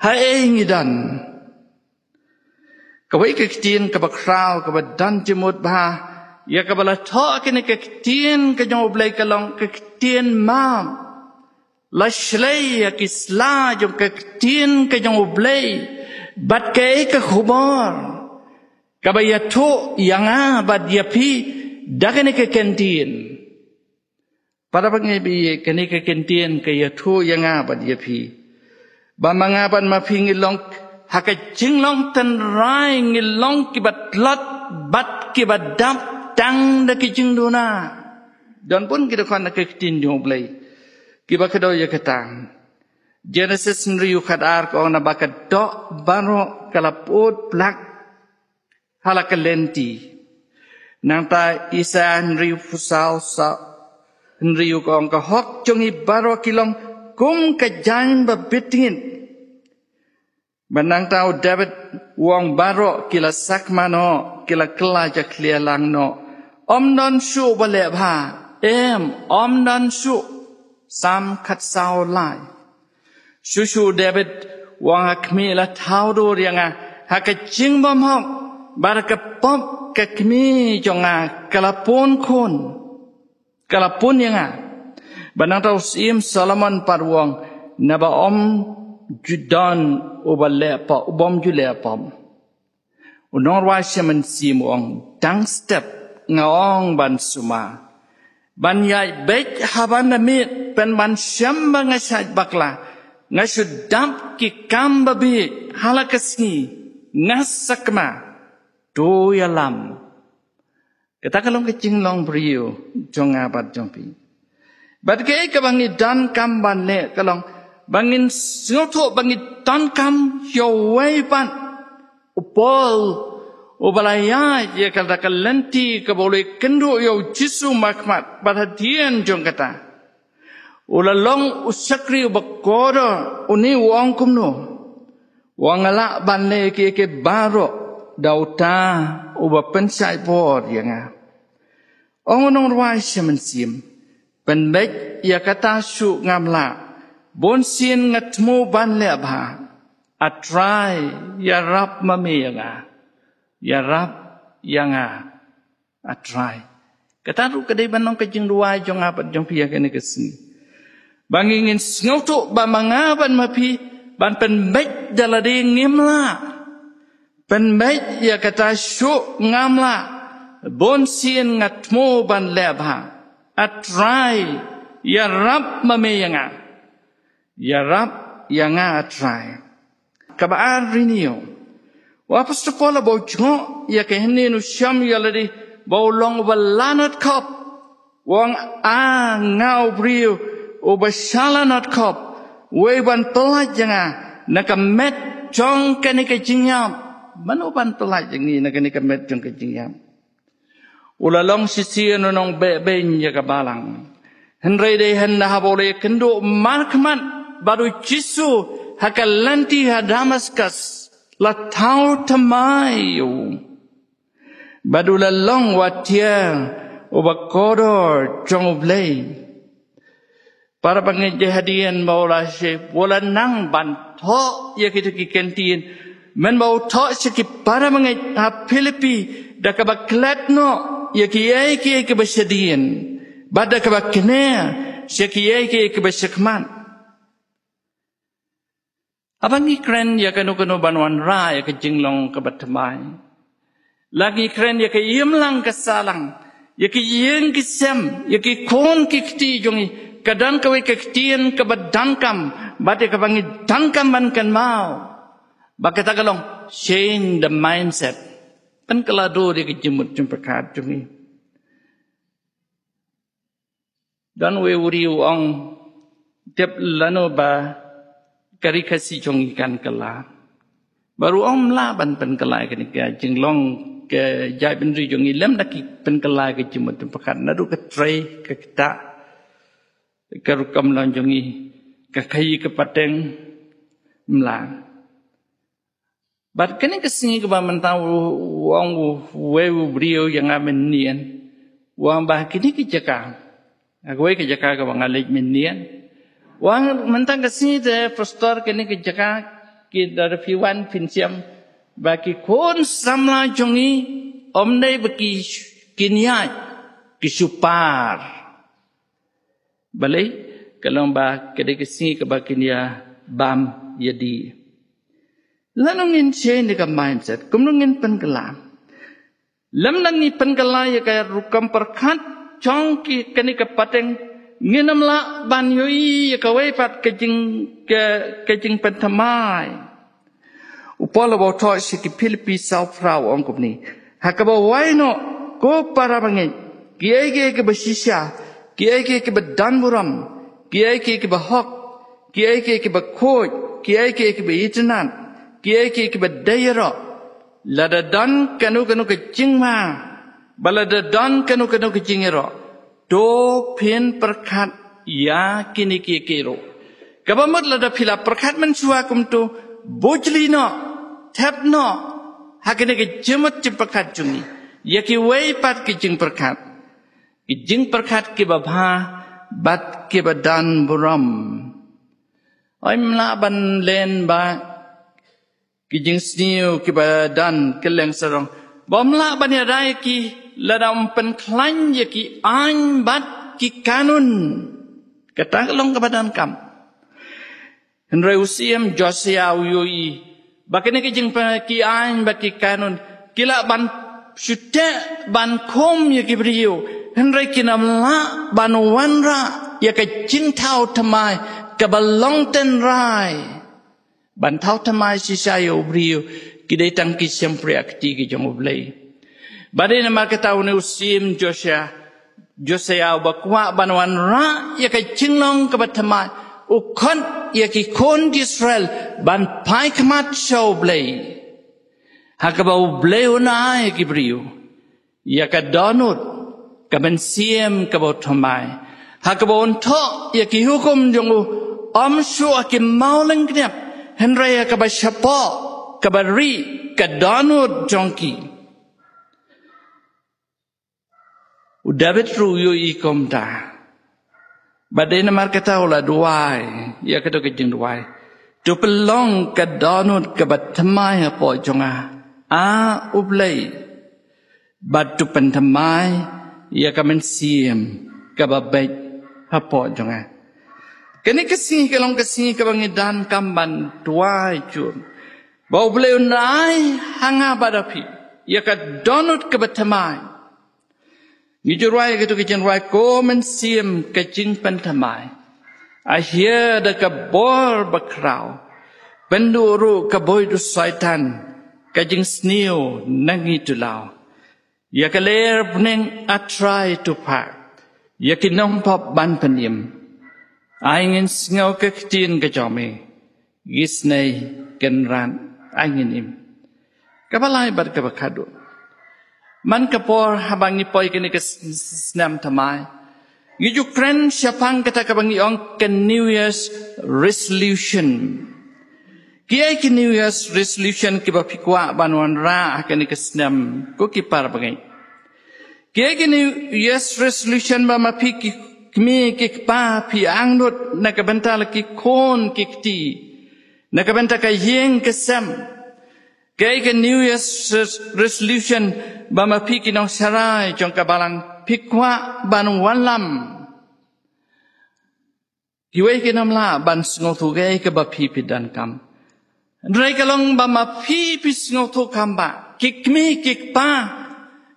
haei ngi don. Kawei ka ktien kaba khraw kaba don jingmut bha ïa kaba la thoh kane ka ktien ka jong U Blei ka long ka ktien map. La shlei ïa ki sla jong ka ktien ka jong U Blei bad kaei ka khubor kaba ïathuh ïa nga bad ïa phi da kane ka ktien. Para bangeit, kane ka ktien ka ïathuh ïa nga bad ïa phi ba ma nga bad ma phi ngi long ha ka jinglong tynrai, ngi long kiba tlot bad kiba dap tang da ki jingduna. Don bun ki dkhot na ka ktien jong U Blei kiba kdew ïa kata. Genesis hynriew khatar ka ong, naba ka doh baroh ka la pud plak ha la ka lynti. Nangta Isaïah hynriew phew saw, hynriew ka ong, ka hok jong ngi baroh ki long kum ka jaiñ ba bit tngit. Bad nangta u David u ong, baroh ki la sakma noh, ki la kylla jakhlia lang noh. Ym don shuh ba leh bha, em, ym don shuh. Salm khatsaw lai. Shuh shuh u David u ong, ha khmih la thaw dur ïa nga ha ka jingbymhok, bad ha ka pop ka kmie jong nga ka la pun khun, ka la pun ïa nga. Bad nangta u Syiem Solomon pat u ong, naba ym ju don uba leh pop, u bym ju leh pop. U nongrwai shimet mynsiem u ong, dang step nga ong ban sumar, ban ïaid beit ha ban da miet, pynban shem ba nga shait bakla, nga shu dap ki kam babieit ha la ka sngi, nga sakma, to ïalam. Kata ka long ka jinglong briew jong nga bad jong phi. Bad kaei kaba ngi donkam ban leh ka long ba ngin sngewthuh ba ngi donkam ïa uwei pat u Paul uba la ïaid ïa kata ka lynti kaba u la ïakynduh ïa U Jisu markhmat, bad hadien jong kata u la long u shakri uba kordor Une u ong kumno? U ong, nga lah ban leh kiei kiei baroh da uta uba pynshai bor ïa nga. Ong u nongrwai sha mynsiem, pynbeit ïa kata shuh ngam lah, bun sien nga thmu ban leh bha. A Trai, ïarap ma me ïa nga. Ïarap ïa nga, A Trai. Kata ruh ka dei ban long ka jingduwai jong nga bad jong phi ïa kane ka sngi. Ba ngin sngewthuh ba ma nga bad ma phi ban pynbeit da lade ngim lah. Pynbeit ïa kata shuh ngam lah, bun sien nga thmu ban leh bha. A Trai, ïarap ma me ïa nga. Ïarap ïa nga, A Trai. Kaba ar, renew. U Apostol Paul ba u jngoh ïa ka hynnin u shem ïa lade ba u long uba lanot khop. U ong, a nga u briew uba sha lanot khop, wei ban pyllait ïa nga na ka met jong kane ka jingïap. Mano ban pyllait ïa ngi na kane ka met jong ka jingïap? U la long shisien u nongbehbeiñ ïa ka balang. Hynrei dei hynda haba u la ïakynduh markhmat bad U Jisu ha ka lynti ha Damaskus, la thaw thymmai ïa u. Bad u la long u atiar uba kordor jong U Blei. Para bangeit, hadien ba u la shep, u la nang ban thoh ïa kita ki kyntien. Mynba u thoh sha ki para bangeit ha Philippi da kaba klet noh ïa kiei kiei kiba shadien bad da kaba kner sha kiei kiei kiba shakhmat. Haba ngi kren ïa kano kano ban wanrah ïa ka jinglong kaba thymmai, la ngi kren ïa ka imlang ka sahlang, ïa ki ïing ki sem, ïa ki khun ki kti jong ngi, ka don kawei ka ktien kaba donkam bad ïa kaba ngi donkam ban kynmaw, ba kata ka long change the mindset. Pynkylla dur ïa ka jingmut jingpyrkhat jong ngi. Don uwei u briew u ong, tip lano ba ka ri Khasi jong ngi kan kylla. Bad u ong, ym lah ban pynkylla ïa kane ka jinglong ka jaitbynriew jong ngi lymda ki pynkylla ïa ka jingmut jingpyrkhat, naduh ka trei, ka ktah, ka rukom lon jong ngi, ka khaïi ka pateng, ym lah. Bad kane ka sngi kaba mynta u ong uwei u briew ïa nga mynnin, u ong ba kine ki jaka, ha kawei ka jaka kaba nga leit mynnin, u ong mynta ka sngi te pastor, kine ki jaka, ki, lada phi wan phin shem ba ki khun samla jong ngi, ym dei ba ki, kin ïaid, ki shu par. Balei? Ka long ba ka dei ka sngi kaba kin ïa bam ïa dih. Lano ngin change ïa ka mindset, kumno ngin pynkylla? Lymda ngi pynkylla ïa ka rukom pyrkhat jong ki, kane ka pateng, ngin ym lah ban ïohi ïa kawei pat ka jing, ka, ka jingpynthymmai. U Paul ba u thoh sha ki Philippi saw phra u ong kumne: Ha kaba wai noh, ko para bangeit, kiei kiei kiba shisha, kiei kiei kiba don burom, kiei kiei kiba hok, kiei kiei kiba khuid, kiei kiei kiba itynnad, kiei kiei kiba dei ïaroh, lada don kano kano ka jingma, ba lada don kano kano ka jingïaroh, to phin pyrkhat ïa kine kiei kiei ruh. Kaba mut lada phi la pyrkhat mynshuwa kumto, bujli noh, thep noh ha kine ki jingmut jingpyrkhat jong ngi ïa kiwei pat ki jingpyrkhat, ki jingpyrkhat kiba bha bad kiba don burom. Oi, ym lah ban len ba ki jingsniew kiba don kylleng sarong, ba ym lah ban ïada ïa ki lada ym pynkhlaiñ ïa ki aiñ bad ki kanun. Kata ka long kaba donkam. Hynrei u Syiem Josia u ïohi ba kine ki jingpynkhlaiñ, ki aiñ bad ki kanun ki lah ban shu teh ban khum ïa ki briew, hynrei kin ym lah ban wanrah ïa ka jingthaw thymmai kaba long tynrai. Ban thaw thymmai shisha ïa u briew, ki dei tang ki shympriahkti ki jong U Blei. Bad dei namar kata une u Syiem Josia, Josia uba kwah ban wanrah ïa ka jinglong kaba thymmai, u khot ïa ki khun ki Israel ban phai khmat sha U Blei, ha kaba U Blei un ai ïa ki briew ïa ka dohnud, ka mynsiem kaba thymmai, ha kaba un thoh ïa ki hukum jong u Ym shuh ha ki mawlyngkniap, hynrei ha kaba shapoh, kaba rieh, ka dohnud jong ki. U David ruh u ïohi kumta. Bad dei namar kata u la duwai ïa kato ka jingduwai: To pynlong ka dohnud kaba thymmai hapoh jong nga, A U Blei, bad to pynthymmai ïa ka mynsiem kaba beit hapoh jong nga. Kane ka sngi ka long ka sngi kaba ngi donkam ban duwai jur ba U Blei un ai ha nga bad ha phi ïa ka dohnud kaba thymmai. Ngi ju rwai ïa kato ka jingrwai: Ko Mynsiem ka jingpynthymmai, ai hiar da ka bor bakhraw, pynduh ruh ka buit u Soitan, ka jingsniew na ngi to law. Ïa ka lyer bneng, A Trai, to phah ïa ki nongpop ban pynim. Ai ngin sngew ka ktien ka jong me, ki snei kynrad ai ngin im. Kaba lai bad kaba khadduh, man ka por haba ngi poi kane ka s-, s-, snem thymmai, ngi ju kren shaphang kata kaba ngi ong ka New Year's resolution. Kiei ki New Year's resolution kiba phi kwah ban wanrah ha kane ka snem, ko ki para bangeit? Kiei ki New Year's resolution ba ma phi ki kmie ki kpa phi angnud na ka bynta la ki khun ki kti, na ka bynta ka ïing ka sem? Kiei ki New Year's res-, resolution ba ma phi ki nongsharai jong ka balang phi kwah ban wallam? Kiwei kin ym lah ban sngewthuh kaei kaba phi phi donkam. Hynrei ka long ba ma phi phi sngewthuh kham bha, ki kmie ki kpa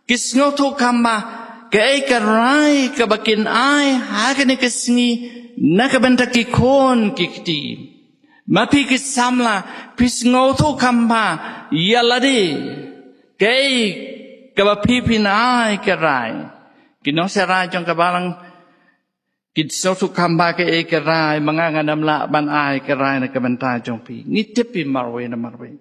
ki sngewthuh kham bha kaei ka rai kaba kin ai ha kane ka sngi na ka bynta ki khun ki kti. Ma phi ki samla phi sngewthuh kham bha ïa lade kaei kaba phi phin ai ka rai. Ki nongsharai jong ka balang ki sngewthuh kham bha kaei ka rai, ma nga ngan ym lah ban ai ka rai na ka bynta jong phi. Ngi tip hi marwei na marwei.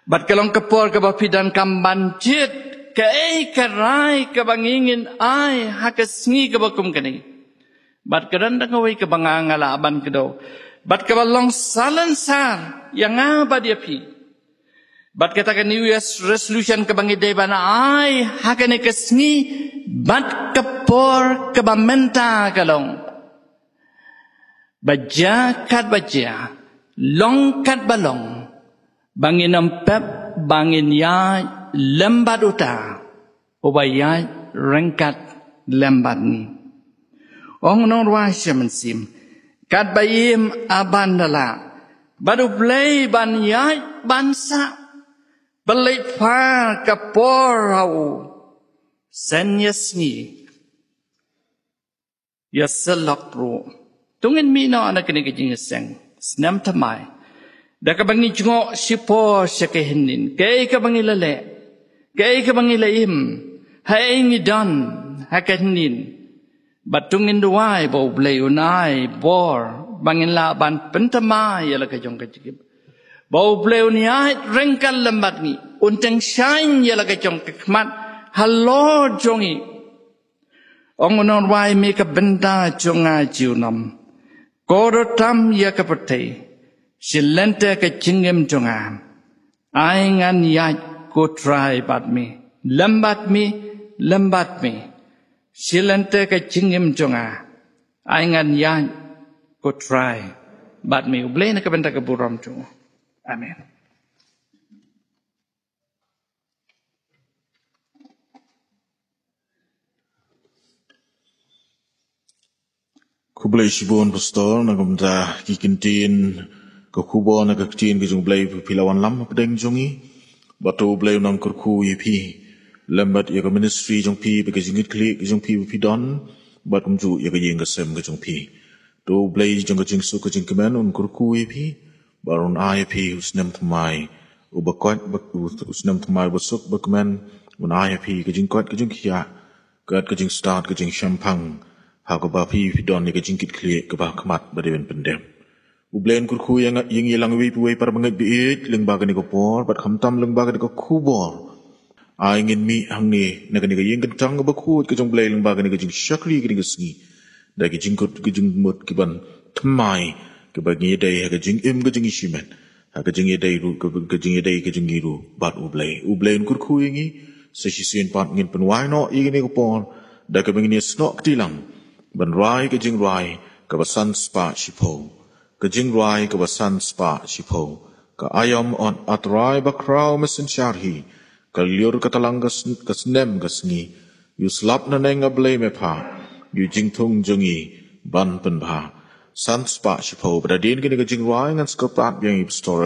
Bad ka long ka por kaba phi donkam ban jied kaei ka rai kaba ngi ngin ai ha ka sngi kaba kum kane. Bad ka don tang kawei kaba nga nga lah ban kdew, bad kaba long salonsar ïa nga bad ïa phi. Bad kata ka New Year's resolution kaba ngi dei ban ai ha kane ka sngi bad ka por kaba mynta ka long: Ba jia katba jia, long katba long, ba ngin ym pep, ba ngin ïaid lem bad uta uba ïaid ryngkat lem bad ngi. Ong u nongrwai sha mynsiem: Katba im, A Ban da lah, bad U Blei ban ïaid ban sah. Pynleit phar ka por ha u, shen ïa sngi, ïa syllok ruh. To ngin mih noh na kane ka jingïaseng snem thymmai da kaba ngi jngoh shipor sha ka hynnin, kaei kaba ngi la leh, kaei kaba ngi la im, haei ngi don ha ka hynnin. Bad to ngin duwai ba U Blei un ai bor ba ngin lah ban pynthymmai ïa la ka jong ka jingim, ba U Blei un ïaid ryngkat lem bad ngi, un tyngshaiñ ïa la ka jong ka khmat halor jong ngi. Ong u nongrwai: Me ka bynta jong nga junom, ko dotam ïa ka pyrthei, shi lynter ka jingim jong nga, ai ngan ïaid, ko Trai, bad me, lem bad me, lem bad me, shi lynter ka jingim jong nga, ai ngan ïaid, ko Trai, bad me. U Blei na ka bynta ka burom jong u. Amen. Khublei shibun Pastor, na ka bynta ki ktien, ka khubor na ka ktien ka jong U Blei ba phi la wanlam hapdeng jong ngi. Bad to U Blei un nang kyrkhu ïa phi, lem bad ïa ka ministry jong phi, bad ka jingkitkhlieh ka jong phi ba phi don, bad kumjuh ïa ka ïing ka sem ka jong phi. To U Blei jong ka jingsuk ka jingkmen un kyrkhu ïa phi, bad un ai ïa phi u snem thymmai uba koit, bad u, u snem thymmai uba suk ba kmen, un ai ïa phi ka jingkoit ka jingkhiah, ka, ka jingstad ka jingshemphang, ha kaba phi phi don ïa ka jingkitkhlieh kaba khmat ba dei ban pyndep. U Blei un kyrkhu ïa nga, ïa ngi lang iwei pa iwei para bangeit ba ïeit lyngba kane ka por, bad khamtam lyngba kane ka khubor. Ai ngin mih hangne na kane ka ïing kyntang kaba khuid ka jong U Blei lyngba kane ka jingshakri kane ka sngi, da ki jingkut ki jingmut ki ban thymmai kaba ngi ïadei ha ka jingim ka jong ngi shimet, ha ka jingïadei ruh, ka, ka jingïadei ka jong ngi ruh bad U Blei. U Blei un kyrkhu ïa ngi. Sa shisien pat ngin pynwai noh ïa kane ka por da kaba ngin ïasnoh kti lang ban rwai ka jingrwai kaba san spah shiphew. Ka jingrwai kaba san spah shiphew. Ka aïom ot: A Trai bakhraw, me synshar hi, ka lyiur ka tlang ka sn-, ka snem ka sngi. Ïa u slap naneng, A Blei, me phah, ïa u jingthung jong ngi ban pynbha. San spah shiphew. Bad hadien kane ka jingrwai ngan sa kyrpad biang ïa u Pastor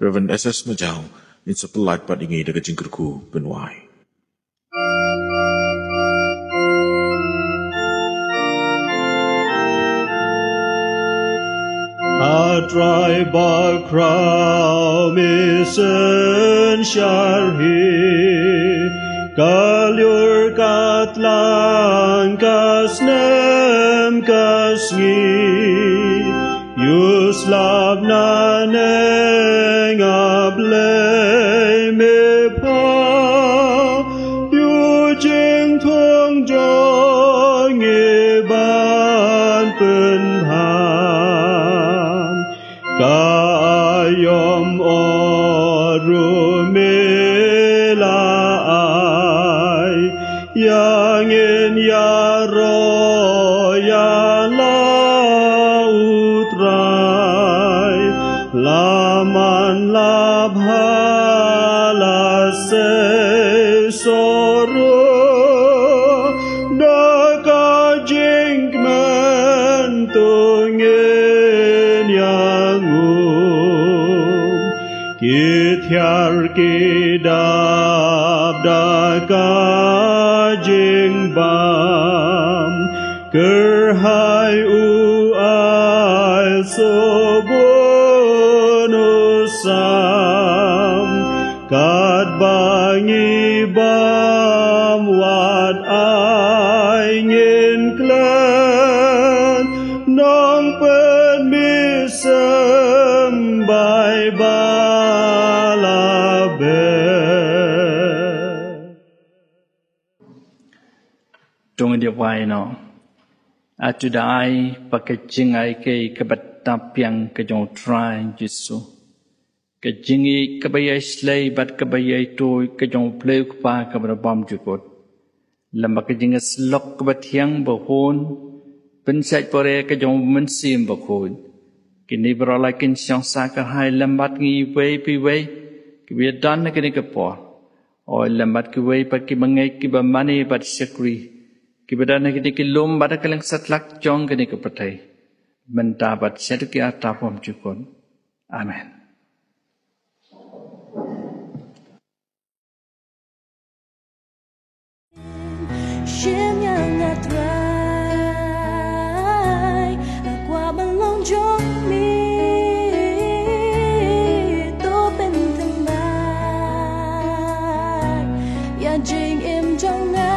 Reverend S S Majaw, in sa pyllait pat ïa ngi da ka jingkyrkhu pynwai. A Trai bakhraw, me synshar hi, ka lyiur ka tlang ka snem ka sngi. Ïa u slap naneng, A Blei, me phah, ïa u jingthung jong ngi ban pynbha. Ka aïom ot ruh me la ai ïa ngin, ïaroh ïa la U Trai. La man la bha la seisoh ruh, da ka jingkmen to ngin ïa ngum. Ki thiar ki dap da ka jingbam, kyrhai u aisubun u sam. Katba ngi bam wat ai ngin klet, nongpynmih symbai ba la beh. To ngin ïa wai noh. A tu da ai ba ka jingai kaba tap biang ka jong U Trai Jisu. Ka jingïeit kaba ïai shlei bad kaba ïai tuid ka jong U Blei U Kpa kaba da bymjukut. Lem bad ka jingïasyllok kaba thiang ba hun, pynshait pore ka jong U Mynsiem Bakhuid. Kine baroh la kin shong sah kyrhai lem bad ngi iwei pa iwei, kiba ïadon ha kane ka por. Oi lem bad kiwei pat kiba ngeit kiba mane bad shakri, kiba don ha kine ki lum bad ha kylleng satlak jong kane ka pyrthei. Mynta bad shaduh ki arta bymjukut. Amen. Shim ïa nga Trai, nga kwah ban long jong me, to pynthymmai ïa jingim jong nga.